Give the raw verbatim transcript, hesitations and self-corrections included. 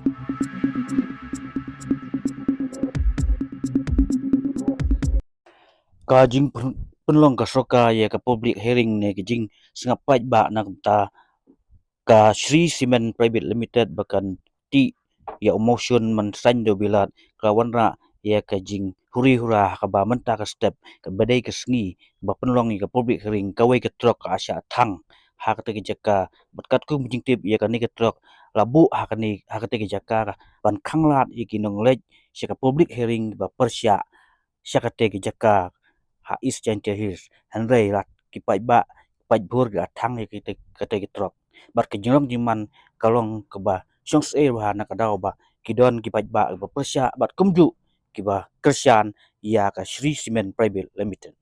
Ka jingpynlong ka sorkar ïa ka public hearing ne ka jingsngap paidbah na ka bynta ka Shree Cement Private Limited ba kan tih ïa u motion ban saiñ da u Bilat, ka wanrah ïa ka jinghuri hura ha kaba mynta ka step kaba dei ka sngi ba pynlong ïa ka public hearing, kawei ka trok ka shah thang ha katei ka jaka. Bad katkum jingtip ïa kane ka trok la buh ha kane, ha katei ka jaka ban khanglad ïa ki nongleit sha ka public hearing ba pyrshah sha katei ka jaka ha East Jaintia Hills. Hynrei la ki paidbah, paidbhur ki la thang ïa katei, katei ka trok. Bad ka jinglong jingman ka long kaba shong seh bha na ka daw ba ki don ki paidbah kiba pyrshah bad kumjuh kiba kyrshan ïa ka Shree Cement Private Limited.